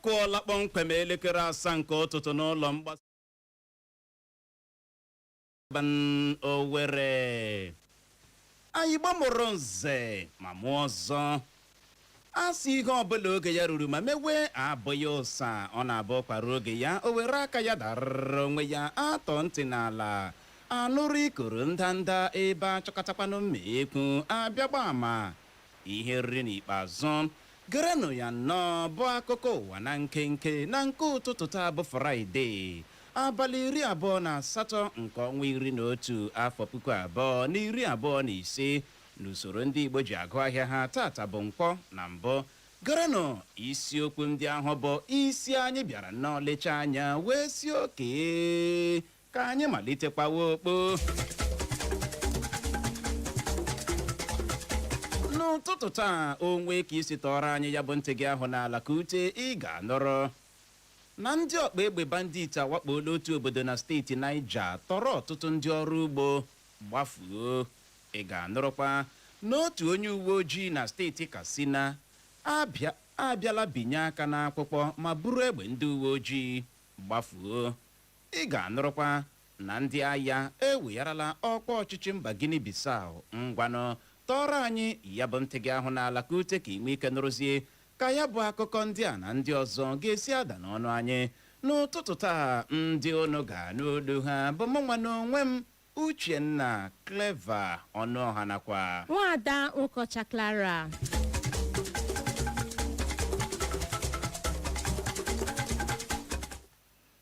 Kụọla kpọmkwem elekere 7 nke ụtụtụ n'ụlọ mgbasa Owerri. Anyị gbamụrụ nze ma mụọ ọzọ. A sị ihe ọbụla oge ya ruru ma mewe abụghị ụsa, ọ na-abụ kwara oge ya o were aka ya darara onwe ya. Atọ ntị n'ala anụrụ ikoro ndanda ebe achọkọtakwanụ mma ekwu abịa gba ama ihe riri n'ikpeazụ. Gerenụ ya nnọọ bụ akụkọ ụwa na nkenke na nke ụtụtụ taa bụ Fraịde, abalị 28 nke ọnwa 11, afọ 2025 n'usoro ndị Igbo ji agụ ahịa ha. Tata bụ Nkwọ na mbụ. Gerenụ isiokwu ndị ahụ bụ isi anyị bịara nnọọ lechaa anya wee si oke ka anyị malitekwawa okpo n'ụtụtụ taa. O nwee ka isi tọọrọ anyị ya bụ ntị gị ahụ n'ala ka ute, ị ga-anọrọ na ndị ọkpa egbe bandit awakpola otu obodo na steeti Niger, tọrọ ọtụtụ ndị ọrụ ugbo gbafuo. Ị ga-anụrụkwa na otu onye uwe ojii na steeti Katsina abịala binye aka n'akwụkwọ ma buru egbe ndị uwe ojii gbafuo. Ị ga-anụrụkwa na ndị agha ewegharala ọkwa ọchịchị mba Guinea Bissau. Ngwanụ, tọọrọ anyị ya bụ ntị gị ahụ n'ala ka ute, ka ị nwee ike nụrụzie ka ya bụ akụkọ ndị a na ndị ọzọ ga-esi ada n'ọnụ anyị n'ụtụtụ taa. Ndị unu ga-anụ olu ha bụ mụ nwa n'onwe m, Uchenna Clever Ọnụọha, nakwa Nwaada Nwokocha Clara.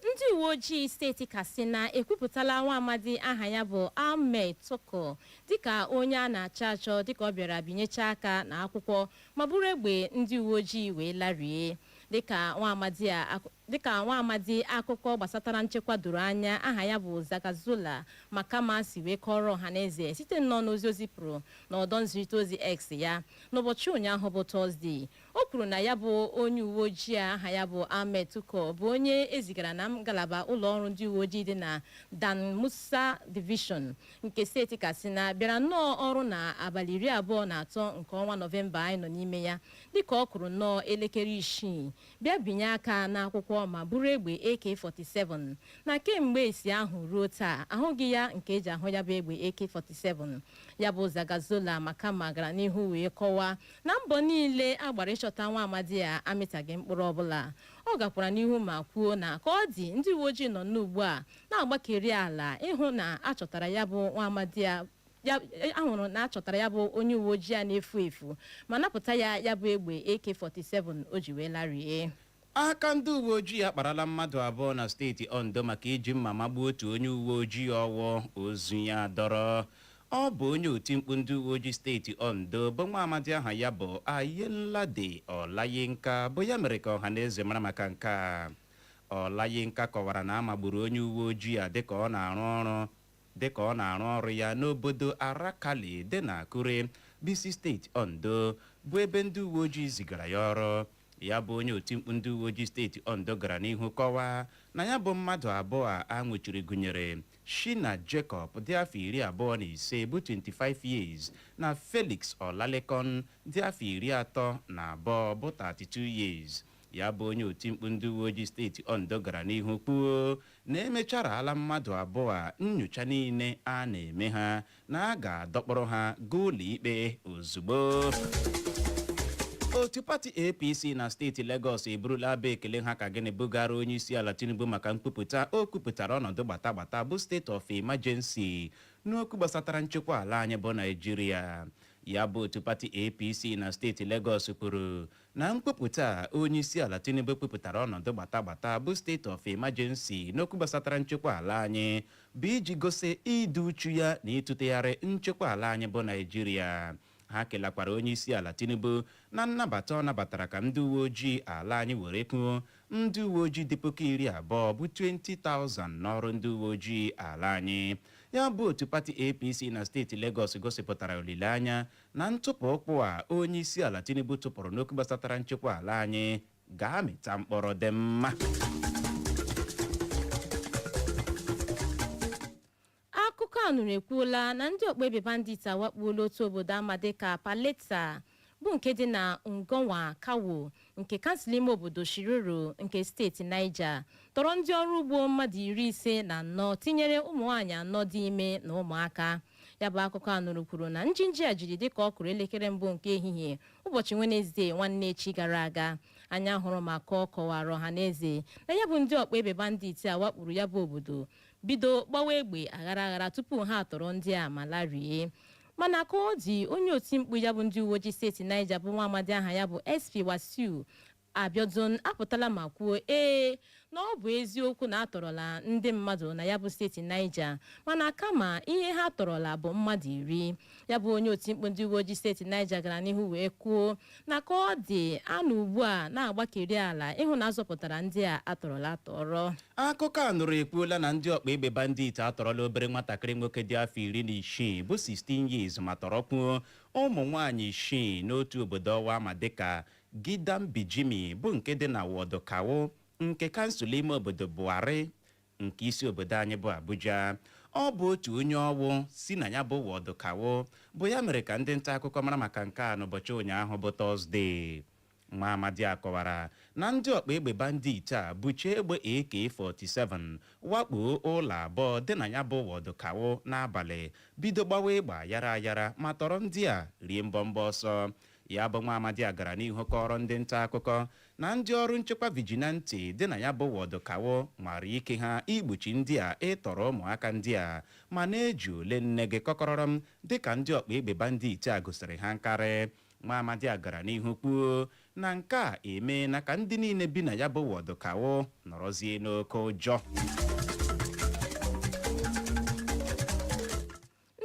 Ndị uwe ojii steeti Katsina ekwupụtala nwa amadi aha ya bụ Ahmed Tukur dịka onye a na-achọ achọ, dịka ọ bịara binyecha aka na akwụkwọ ma buru egbe ndị uwe ojii wee larie. Dịka nwa amadi akụkọ gbasatara nchekwa doro anya aha ya bụ Zagazola Makama si wee kọrọ ọhaneze site nnọọ n'ozi o zipụrụ n'ọdọ nzirịta ozi X ya n'ụbọchị ụnyaahụ bụ Tọzdee, o kwuru na ya bụ onye uwe ojii a aha ya bụ Ahmed Tukur bụ onye ezigara na ngalaba ụlọ ọrụ ndị uwe ojii dị na Dan Musa Division nke steeti Katsina bịara nnọọ ọrụ na abalị 23 nke ọnwa Nọvemba anyị nọ n'ime ya, dịka ọ kụrụ nnọọ elekere 6, bịa binye aka n'akwụkwọ ma buru egbe AK-47, na kemgbe esi ahụ ruo taa ahụghị ya nke eji ahụ ya bụ egbe AK-47. Ya bụ Zagazola Makama gara n'ihu wee kọwaa na mbọ niile a gbara ịchọta nwa amadi a amịtaghị mkpụrụ ọbụla. Ọ gakwara n'ihu ma kwuo na ka ọ dị, ndị uwe ojii nọ n'ugbu a na-agbakeri ala ịhụ na achọtara ya bụ nwa amadi a ya ahụrụ na achọtara ya bụ onye uwe ojii a na-efu efu ma napụta ya ya bụ egbe AK-47 o ji wee larie. Aka ndị uwe ojii akparala mmadụ 2 na steeti Ondo maka iji mma magbuo otu onye uwe ojii ọwụ ozu ya dọrọ. Ọ bụ onye otimkpu ndị uwe ojii steeti Ondo bụ nwa amadi aha ya bụ Ayenlade Olayinka bụ ya mere ka ọha na eze mara maka nke a. Olayinka kọwara na a magburu onye uwe ojii a dịka ọ na-arụ ọrụ ya n'obodo Arakali dị na Akure bụ isi steeti Ondo, bụ ebe ndị uwe ojii zigara ya ọrụ. Ya bụ onye otimkpu ndị uwe ojii steeti Ondo gara n'ihu kọwaa na ya bụ mmadụ 2 a anwụchiri gụnyere Shina Jacob dị afọ 25 bụ 25 years na Felix Olalekon dị afọ 32 bụ 32 years. Ya bụ onye otimkpu ndị uwe ojii steeti Ondo gara n'ihu kwuo na emecharala mmadụ 2 a nyocha niile a na-eme ha, na a ga-adọkpụrụ ha gaa ụlọ ikpe ozugbo. Otu pati APC na steeti Lagos eburula abụ ekele ha ka gịnị bugara onye isi ala Tinubu maka nkwupụta o kwupụtara ọnọdụ gbata gbata bụ state of emergency n'okwu gbasatara nchekwa ala anyị bụ Naijiria. Ya bụ otu pati APC na steeti Lagos kwuru na nkwupụta onye isi ala Tinubu kwupụtara ọnọdụ gbata gbata bụ state of emergency n'okwu gbasatara nchekwa ala anyị bụ iji gosi ịdị uchu ya na ịtụtegharị nchekwa ala anyị bụ Naijiria. Ha kelakwara onye isi ala Tinubu na nnabata ọ nabatara ka ndị uwe ojii ala anyị were kwuo ndị uwe ojii dị 20,000 bụ 20,000 n'ọrụ ndị uwe ojii ala anyị. Ya bụ otu pati APC na steeti Lagos gosipụtara olileanya na ntụpụ ụkwụ a onye isi ala Tinubu tụpụrụ n'okwu gbasatara nchekwa ala anyị ga-amịta mkpụrụ dị mma. Akụkọ a nụrụ ekwuola na ndị ọkpa egbe bandit awakpuola otu obodo ama dịka Paleta Bụ nke dị na Ngonwa Kawo nke kansụl ime obodo Shiroro nke steeti Niger, tọrọ ndị ọrụ ugbo mmadụ 54, tinyere ụmụ nwaanyị anọ dị ime na ụmụaka. Ya bụ akụkọ a nụrụ kwuru na njinji a jiri dịka ọ kụrụ elekere mbụ nke ehihie ụbọchị Wenezdee, nwanne echi gara aga. Anya hụrụ ma kọọ kọwara ọha na eze na ya bụ ndị ọkpa egbe bandit a wakpuru ya bụ obodo, bido gbawa egbe aghara aghara tupu ha atọrọ ndị a ma larie. Mana ka ọ dị, onye oti mkpu ya bụ ndị uwe ojii steeti Niger, bụ nwa amadi aha ya bụ SP Wasiu Abiodun, apụtala ma kwuo ee na ọ bụ eziokwu na atọrọla ndị mmadụ na ya bụ steeti Niger, mana kama ihe ha tọrọla bụ mmadụ 10. Ya bụ onye oti mkpu ndị uwe ojii steeti Niger gara n'ihu wee kwuo na ka ọ dị anụ ugbu a na-agbakeri ala ịhụ na azọpụtara ndị a atọrọla atọrọ. Akụkọ a nụrụ ekwuola na ndị ọkpa egbe bandit atọrọla obere nwatakịrị nwoke dị afọ 16 bụ 16 years, ma tọrọkwuo ụmụ nwaanyị isii n'otu obodo ọwa ma dịka Gidan Bijimi, bụ nke dị na wọdụ Kawo nke kansụl ime obodo Buhari nke isi obodo anyị bụ Abuja. Ọ bụ otu onye ọwụ si na ya bụ wọdụ Kawo bụ ya mere ka ndị nta akụkọ mara maka nke a n'ụbọchị ụnyaahụ bụ Tọzdee. Nwa amadi a kọwara na ndị ọkpa egbe bandit a buchie egbe AK-47 wakpo ụlọ abụọ dị na ya bụ wọdụ Kawo n'abalị, bido gbawa egbe ayara ayara ma tọrọ ndị a rie mbọmbọ ọsọ. Ya bụ nwa amadi a gara n'ihu kọrọ ndị nta akụkọ na ndị ọrụ nchekwa vigilante dị na ya bụ wọdụ Kawo nwara ike ha igbochi ndị a ịtọrọ ụmụaka ndị a, ma na-eji ole nne gị kọkọrọrọ m dịka ndị ọkpa egbe bandit a gosiri ha nkarị. Nwa amadi a gara n'ihu kwuo na nke a emeela ka ndị niile bi na ya bụ wọdụ Kawo nọrọzie n'oke ụjọ.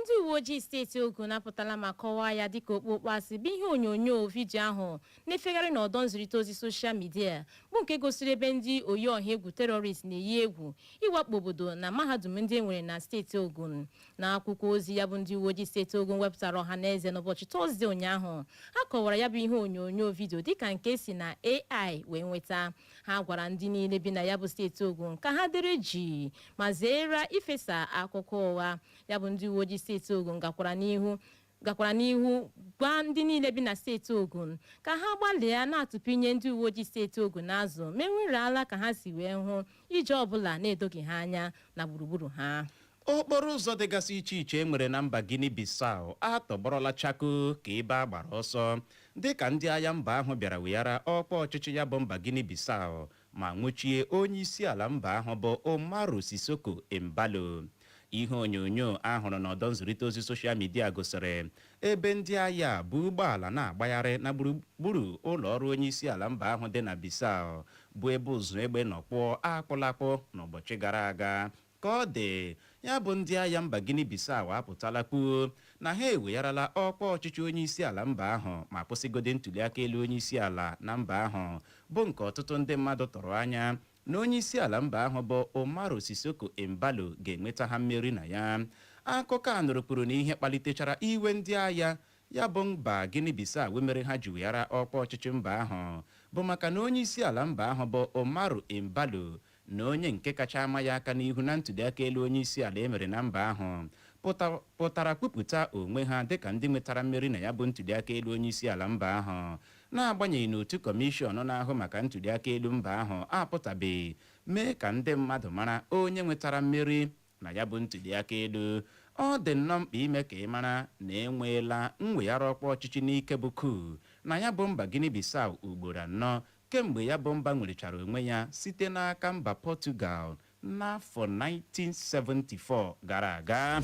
Ndị uwe ojii steeti Ogun apụtala ma kọwaa ya dịka okpokpo asị bụ ihe onyonyo vidiyo ahụ na-efegharị n'ọdọ nzirịta ozi social media, bụ nke gosiri ebe ndị oyi ọha egwu terrorist na-eyi egwu ịwakpo obodo na mahadum ndị e nwere na steeti Ogun. Na akwụkwọ ozi ya bụ ndị uwe ojii steeti Ogun wepụtara ọha na eze n'ụbọchị Tọzdee ụnyaahụ, ha kọwara ya bụ ihe onyonyo vidiyo dịka nke si na AI wee nweta. Ha gwara ndị niile bi na ya bụ steeti Ogun ka ha dere ji ma zere ifesa akụkọ ụgha. Ya bụ ndị uwe ojii steeti Ogun gakwara n'ihu gwa ndị niile bi na steeti Ogun ka ha gbalịa na-atụpinye ndị uwe ojii steeti Ogun n'azụ ma enwereala ka ha si wee hụ ije ọbụla na-edoghị ha anya na gburugburu ha. Okporo ụzọ dịgasị iche iche e nwere na mba Guinea Bissau atọgbọrọla chako ka ebe a gbara ọsọ, dịka ndị agha mba ahụ bịara weghara ọkwa ọchịchị ya bụ mba Guinea Bissau ma nwụchie onye isi ala mba ahụ bụ Umaru Sissoco Embalo. Ihe onyonyo ahụrụ n'ọdọ nzirịta ozi social media gosiri ebe ndị agha bụ ụgbọala na-agbagharị na gburugburu ụlọ ọrụ onye isi ala mba ahụ dị na Bissau, bụ ebe ụzụ egbe nọ kpụọ akpụlakpụ n'ụbọchị gara aga. Ka ọ dị, ya bụ ndị agha mba Guinea Bissau apụtala kwuo na ha ewegharala ọkwa ọchịchị onye isi ala mba ahụ ma kwụsịgodi ntụliaka elu onye isi ala na mba ahụ, bụ nke ọtụtụ ndị mmadụ tụrụ anya na onye isi ala mba ahụ bụ Umaru Sissoco Embalo ga-enweta ha mmeri na ya. Akụkọ a nụrụ kwuru na ihe kpalitechara iwe ndị agha ya bụ mba Guinea Bissau mere ha ji weghara ọkwa ọchịchị mba ahụ bụ maka na onye isi ala mba ahụ bụ Umaru Embalo na onye nke kacha ama ya aka n'ihu na ntụliaka elu onye isi ala emere na mba ahụ pụtara kwupụta onwe ha dịka ndị nwetara mmeri na ya bụ ntụliaka elu onye isi ala mba ahụ, n'agbanyeghị na otu kọmishọn na-ahụ maka ntụliaka elu mba ahụ apụtabeghị mee ka ndị mmadụ mara onye nwetara mmeri na ya bụ ntụliaka elu. Ọ dị nnọọ mkpa ime ka ị mara na enweela mweghara ọkwa ọchịchị n'ike bụ coup na ya bụ mba Guinea Bissau ugboro anọ kemgbe ya bụ mba nwerechara onwe ya site n'aka mba Portugal n'afọ 1974 gara aga.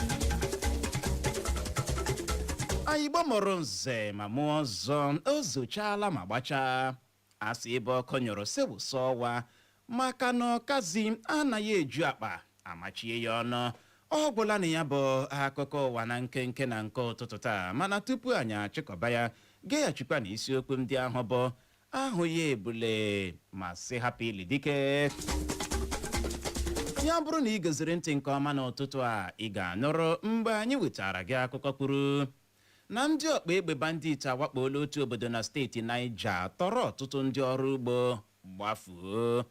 Igbo mụrụ nze ma mụọ ọzọ, o zochaala ma gbachaa. Asị ebe ọkụ nyụrụ sị wụsa ọwa, maka na ọkazi anaghị eju akpa amachie ya ọnụ. Ọ gwụla na ya bụ akụkọ ụwa na nkenke na nke ụtụtụ taa. Mana tupu anyị achịkọba ya, geghachikwa na isiokwu ndị ahụ bụ ahụghị ebule ma sị hapụ ili dike ya. Bụrụ na ị goziri ntị nke ọma n'ụtụtụ a, ị ga-anụrụ mgbe anyị wetara gị akụkọ kwuru na ndị ọkpa egbe bandit awakpola otu obodo na steeti Niger, tọrọ ọtụtụ ndị ọrụ ugbo gbafuo.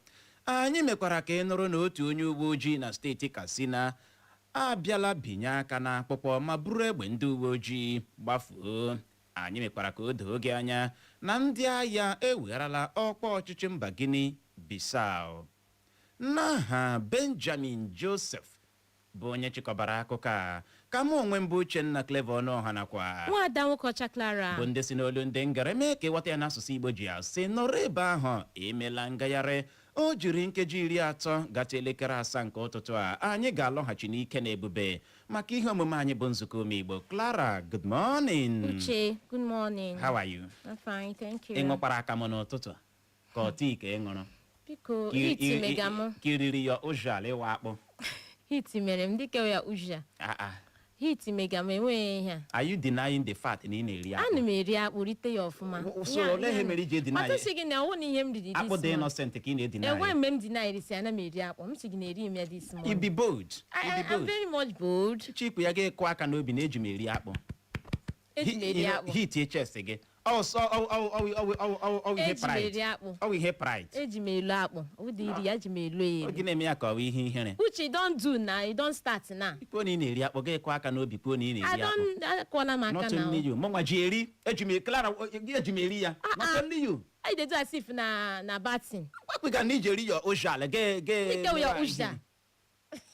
Anyị mekwara ka ị nụrụ na otu onye uwe ojii na steeti Katsina abịala binye aka n'akwụkwọ ma buru egbe ndị uwe ojii gbafuo. Anyị mekwara ka o doo gị anya na ndị agha ewegharala ọkwa ọchịchị mba Guinea Bissau. N'aha Benjamin Joseph bụ onye chịkọbara akụkọ a, ka mụ onwe mbụ, Uchenna Clever Ọnụọha, nakwa Nwaada Nwokocha Clara, bụ ndị si n'olu ndị ngara mee ka ịghọta ya n'asụsụ Igbo ji asị, nọrọ ebe ahụ, emela ngagharị. O jiri nkeji 30 gata elekere 7 nke ụtụtụ a, anyị ga-alọghachi n'ike na ebube maka ihe omume anyị bụ Nzukọ Ume Igbo. Clara, good morning. Uche, good morning. How are you? I'm fine, thank you. Ị ṅụkwara akamụ n'ụtụtụ ka ọ tii ka ị ṅụrụ? Biko, heat mega mụ. Ka iriri ya ụjọ ịwa akpụ? Heat mere m dịka ya ụja. Ah, ah. Heat mega m, enweghị ihe a. Are you denying the fact na ị na-eri akpụ? Ana m eri akpụ, rite ya ọfụma. So olee ihe mere i ji edeny Mata sị gị na ọwụ na ihe m riri akpụ this dị morning. innocent ka ị na-edeny? Enwe mgbe m deny risi ana m eri akpụ. M sị gị na eri m ya this You morning. be bold. You be I'm bold. very much bold. Chikwu ya ga-ekụ aka n'obi na eji m eri akpụ. Eji m eri akpụ. Hit chest gị. Ọ sọ ọ ihe Eji m pride. eri akpụ. Ọ ihe pride. Eji m elu akpụ. Ọ dị iri ya, eji m elu ya Ọ elu. gị na-eme ya ka ọ bụ ihe ihere. Uche, you don do now, you don start now. Kwuo na ị na-eri akpụ, gị ekụ aka n'obi kwuo na ị I na-eri akpụ. don akụọla m aka Not na. only you. Mụnwa ji eri. Eji m Clara, eji m eri ya. Not only you. I dey do as if na bad thing. Wepụga na iji eri ya ụjọ ge ge. Dịka ya ụja.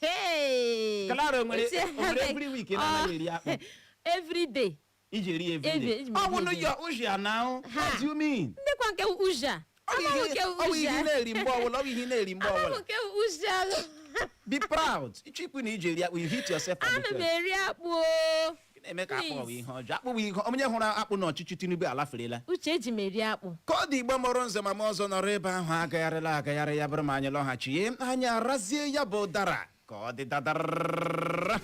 Hey! Clara, o nwere Uche, o nwere every week ị na-anaghị eri akpụ? Every day. Iji eri every day. Eji m Ọ eri wụnụ every ya ụjọ now. Ha. What do you mean? Ndekwa nke ụja. Ọ bụ Amaghị ihe nke ọ bụ ihe ị ụja. na-eri mgbe ọbụla, ọ bụ ihe ị na-eri mgbe Amaghị ọbụla. nke ụja. Be proud. Ịchịkwu na iji eri akpụ, you hit yourself on Ana the m chest. eri akpụ o. Gị na-eme ka akpụ ọ bụ Please. ihe ọjọọ. Akpụ bụ ihe onye hụrụ akpụ n'ọchịchị Tinubu alaferela. Uche, eji m eri akpụ. Ka ọ dị, Igbo mụrụ nze ma m ọzọ, nọrọ ebe ahụ, agagharịla agagharị ya bụrụ ma anyị lọghachie, anyị arazie ya bụ ụdara ka ọ dị dadara.